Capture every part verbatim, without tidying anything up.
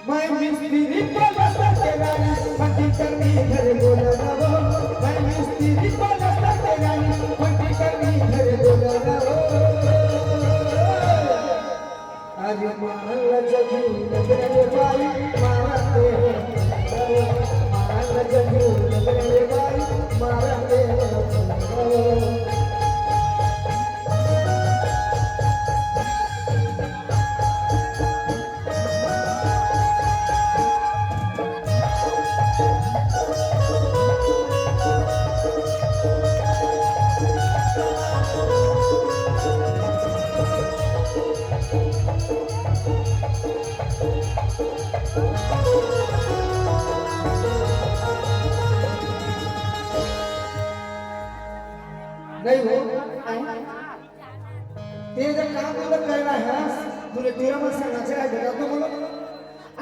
मैं मिस्त्री पलस्तर के रानी, फटी करनी घर बोला रहो। मैं मिस्त्री पलस्तर के रानी, फटी करनी घर बोला रहो। अरे मान ल जदू नजर बाई मारते हो, मान ल जदू नजर बाई मारते हो। नहीं हो। आए? तें जब काम बुता करना है, तोला टूरा मन संग नाचे ला हे, बता तो बोलो।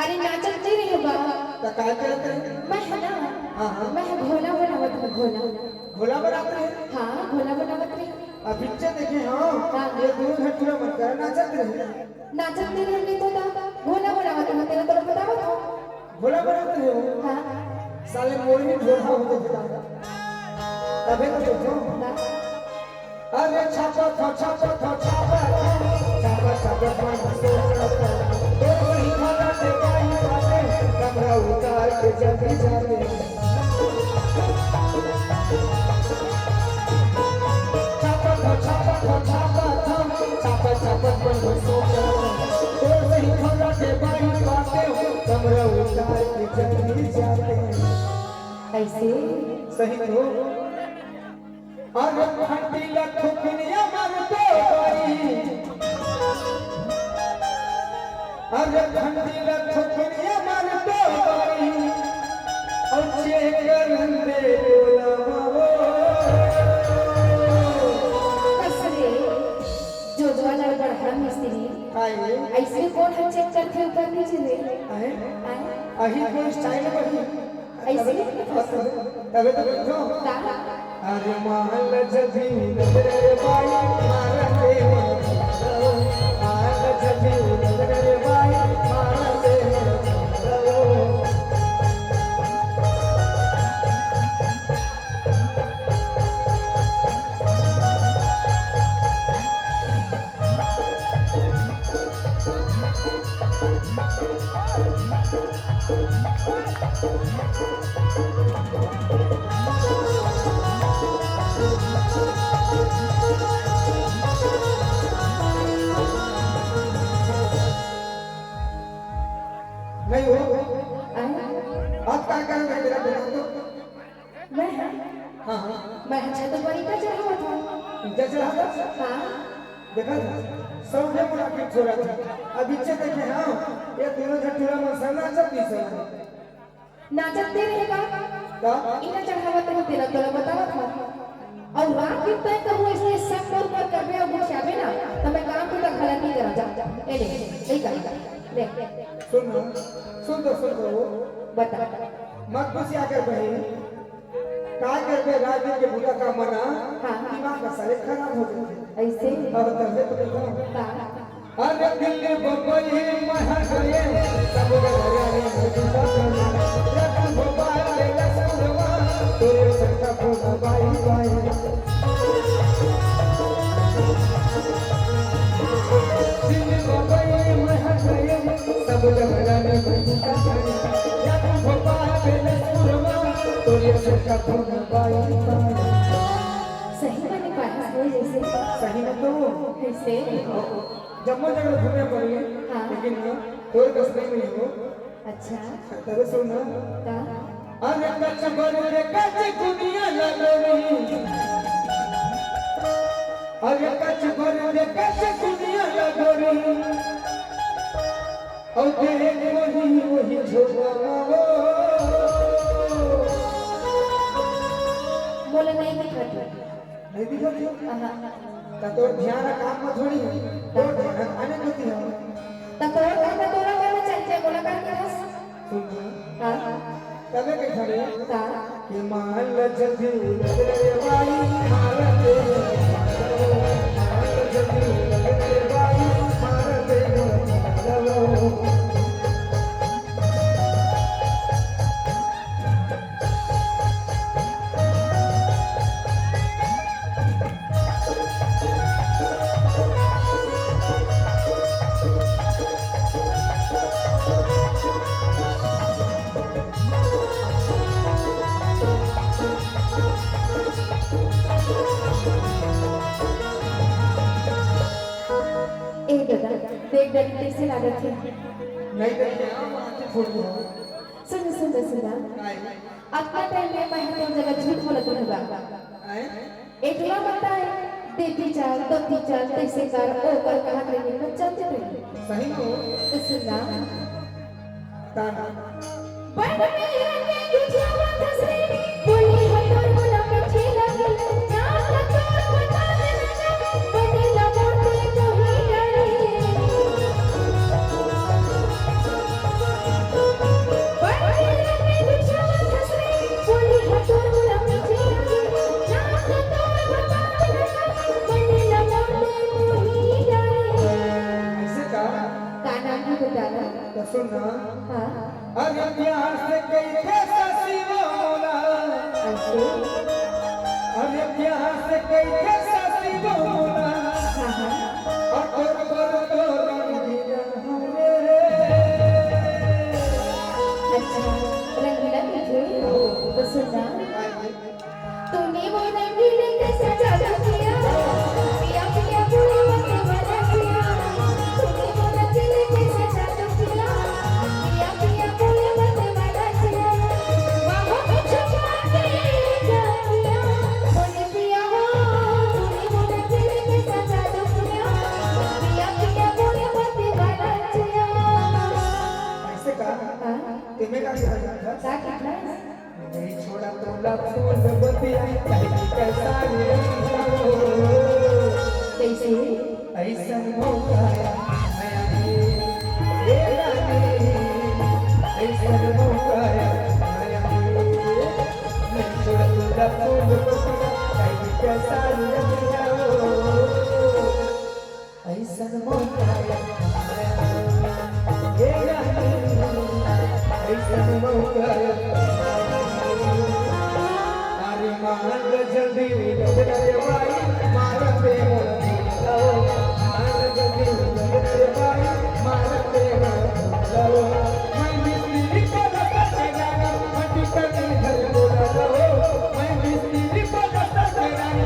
अरे नाचत नइ रहेंव बा। त काय करत रहे? मैं ह ना, हाँ, हाँ। मैं ह घोला बनावत रहेंव, घोला। घोला बनावत रहे? हाँ, घोला बनावत रहेंव। अभिच्चे देखे हँव, हाँ। ये दूनों झन टूरा मन करा नाचत रहे। नाचत नइ रहेंव तो ता घोला बनावत रहेंव, तेला तोला बतावत हँव। घोला बनावत रहेंव? हाँ। साले मोर भी घोला हो जाथे। तभे तो सोचो। हाँ। अरे छापत हँव, छापत हँव, छापत हँव, छापत, छापत मन सोचत हँव। तोर सही घोला के बाई बाटे, कमरा उतार के जल्दी जाते। छापत हँव, छापत हँव, छापत हँव, छापत, छापत मन सोचत हँव। तोर सही घोला के बाई बाटे, कमरा उतार के जल्दी जाते। अइसे? सही तो। अरे फंटी ला थुकनिया मार दो बाई। अरे फंटी ला थुकनिया मार दो बाई। अउ चेक कर दे बोला बाबो। कस रे, जोजवा लड़ बड़हर मिस्त्री। काय रे? अइसे कोन ह चेक करथे ऊपर नीचे रे? आए? आए? अही कोई स्टाइल बनी। अइसे? तभे तो बोलथँव। का? अरे मान ल जदू नजर बाई मारते हो। मान ल जदू नजर बाई मारते हो। नहीं हो। आए? अब का करना है तेरा बेटा तो? मैं? हाँ, हाँ। मैं अच्छा तो पर ईंटा चढ़ावत हँव। ईंटा चढ़ावत? हाँ। देखा था? सब झन मुलाकात हो रहा था। अभिच्चे देखे हँव, ये दूनों झन टूरा मन संग नाचत दिस हे। नाचत नइ रहेंव बा। का? ईंटा चढ़ावत हँव तेला तोला बतावत हँव। अउ रात दिन तैं कहूँ अइसने शक मोर ऊपर करबे अउ गुस्साबे ना, त मैं काम के त गलती करा जा। ए ले, ए कर, ले। सुन ना, सुन तो, सुन तो। बता। मत गुस्सा कर बहिन। का करबे, रात दिन के बुता काम म ना, हाँ। दिमाग का साले खराब हो जाथे। अइसे? अब तभे तो बतावँव। का? अरे दिल्ली बम्बई महक गए, सब जगह रानी मौजूदा बनी। रात भोपाल के लसुरवा, तोरे सर का फोन बाई बाई। दिल्ली बम्बई महक गए, सब जगह रानी मौजूदा बनी। रात भोपाल के लसुरवा, तोरे सर का फोन बाई बाई। सही माने पारस हो जइसे। सही में तो। कइसे? जम्मो जगह घूमे पड़ही, हाँ। लेकिन ना, तोर कस नइ मिलही। अच्छा। तभे सुन ना। का? अरे कच बर रे कच दुनिया लगोरी। अरे कच बर रे कच दुनिया लगोरी। अउ देख वही, वही झोला वो। मोला नइ दिखत हे। नइ दिखत हे? आहा। त तोर ध्यान ह काम म थोड़ी हे, तोर ध्यान ह आने कोती हे। त तोर काम म तोला करना चाहिए, मोला करके हँस। सुन ना। हाँ। तभे कइथँव रे? का? कि मान ल जदू नजर बाई मारते, मान ल जदू नजर बाई मारते। कइसे लागत हे? नहीं देखे, हम आँखें फोड़ दो। सुन, सुन, सुन। काय? अतना टाइम में मैं तोर जगह झूठ बोलत रहूँगा। आए? एटवा बताए, देती चाल, दोती चाल, तैसे कर, ओ कर, कहा के लिए मैं चलते रही। सही हो। तो सुन ना। ताना। बड़ मेरा के गुजरावा धसरे, बोली हो तोर बोला मीठी लगे, ना तो तोर बता देना ना, बड़ी लमोटे तो ही डरे। बड़ मेरा के गुजरावा धसरे, बोली हो तोर बोला मीठी लगे, ना तो तोर बता देना ना, बड़ी लमोटे तो ही डरे। ऐसे का? का नाम है बताना? तो सुन ना। हाँ। अरे प्यार से कइथे सासी वो मोला। ऐसे? अरे प्यार से कइथे सासी वो मोला। हाँ, हाँ। अतोर पर तो रंगीला हरे। अच्छा, रंगीला कइथे? तो सुन ना। तूने वो रंगीले के सजा दुखिया, पिया पिया बोले मत वाला जिया। तूने वो रंगीले के सजा दुखिया, पिया पिया बोले मत वाला जिया। बाहों में छुपा के जा पिया, तूने पिया हो, तूने वो रंगीले के सजा दुखिया, पिया पिया बोले मत वाला जिया। ऐसे का? हाँ। तुम्हें का किया था? का किया था? नहीं छोड़ा तोला फूल बतिया, कहीं कैसा रे हो। कैसे? ऐसन मौका आया, आया रे, ए रानी, ऐसन मौका आया, आया रे। नहीं छोड़ा तोला फूल बतिया, कहीं कैसा रे हो। ऐसन मौका आया, हे रानी, ऐसन मौका आया। अरे मांग जल्दी उठ रे भाई, मार दे मोर भूलो। मांग जल्दी उठ रे भाई, मार दे मोर भूलो। मैं मिस्त्री को लगा के जाना, हड्डी का नहीं घर बोला लो। मैं मिस्त्री को लगा के जाना,